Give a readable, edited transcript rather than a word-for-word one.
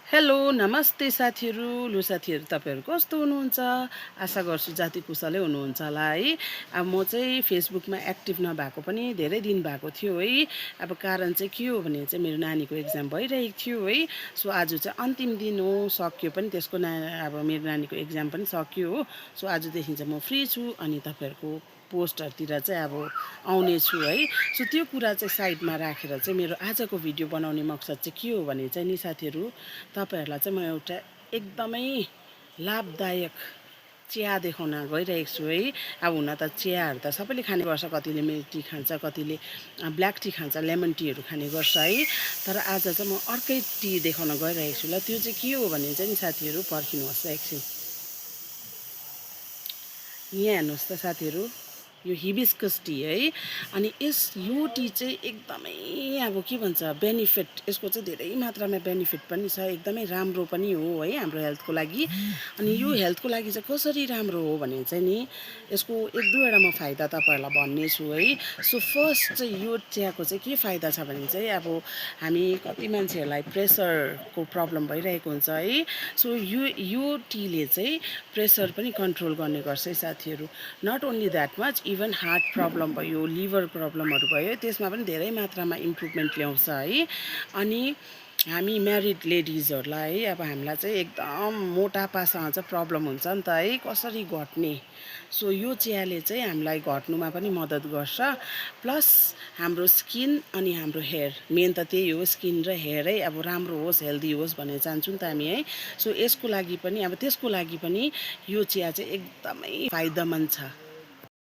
Hello नमस्ते साथीहरू। लु साथीहरू, तपाईँहरू कस्तो हुनुहुन्छ? आशा गर्छु जाति कुशलै हुनुहुन्छ होला है। अब म चाहिँ फेसबुकमा एक्टिभ नभएको पनि धेरै दिन भएको थियो है। अब कारण चाहिँ के हो भने चाहिँ मेरो नानीको एक्जाम भइरहेको थियो है। सो आज चाहिँ अन्तिम दिन हो, सक्यो पनि त्यसको अब मेरो नानीको एक्जाम पनि सक्यो हो। सो आजदेखि चाहिँ म फ्री छु अनि तपाईँहरूको पोस्टहरूतिर चाहिँ अब आउने छु है। सो त्यो कुरा चाहिँ साइडमा राखेर चाहिँ मेरो आजको भिडियो बनाउने मकसद चाहिँ के हो भने चाहिँ नि साथीहरू, तपाईँहरूलाई चाहिँ म एउटा एकदमै लाभदायक चिया देखाउन गइरहेको छु है। अब हुन त चियाहरू त सबैले खाने गर्छ, कतिले मिल्क टी खान्छ, कतिले ब्ल्याक टी खान्छ, लेमन टीहरू खाने गर्छ है। तर आज चाहिँ म अर्कै टी देखाउन गइरहेको छु। ल त्यो चाहिँ के हो भने चाहिँ नि साथीहरू, पर्खिनुहोस् एकछिन। यहाँ हेर्नुहोस् त साथीहरू, यो हिबिस्कस टी है। अनि यो टी चाहिँ एकदमै अब के भन्छ बेनिफिट, यसको चाहिँ धेरै मात्रामा बेनिफिट पनि छ, एकदमै राम्रो पनि हो है हाम्रो हेल्थको लागि। अनि यो हेल्थको लागि चाहिँ कसरी राम्रो हो भने चाहिँ नि, यसको एक दुईवटा म फाइदा तपाईँहरूलाई भन्ने छु है। सो फर्स्ट चाहिँ यो चियाको चाहिँ के फाइदा छ भने चाहिँ अब हामी कति मान्छेहरूलाई प्रेसरको प्रब्लम भइरहेको हुन्छ है। सो यो टीले चाहिँ प्रेसर पनि कन्ट्रोल गर्ने गर्छ है साथीहरू। Not only that much, even heart problem भयो, लिभर प्रब्लमहरू भयो, त्यसमा पनि धेरै मात्रामा इम्प्रुभमेन्ट ल्याउँछ है। अनि हामी म्यारिड लेडिजहरूलाई अब हामीलाई चाहिँ एकदम मोटापासँग चाहिँ प्रब्लम हुन्छ नि त है, कसरी घट्ने। सो यो चियाले चाहिँ हामीलाई घट्नुमा पनि मद्दत गर्छ। प्लस हाम्रो स्किन अनि हाम्रो हेयर, मेन त त्यही हो, स्किन र हेयर है अब राम्रो होस्, हेल्दी होस् भन्ने चाहन्छौँ नि त हामी है। सो यसको लागि पनि अब त्यसको लागि पनि यो चिया चाहिँ एकदमै फाइदामन्द छ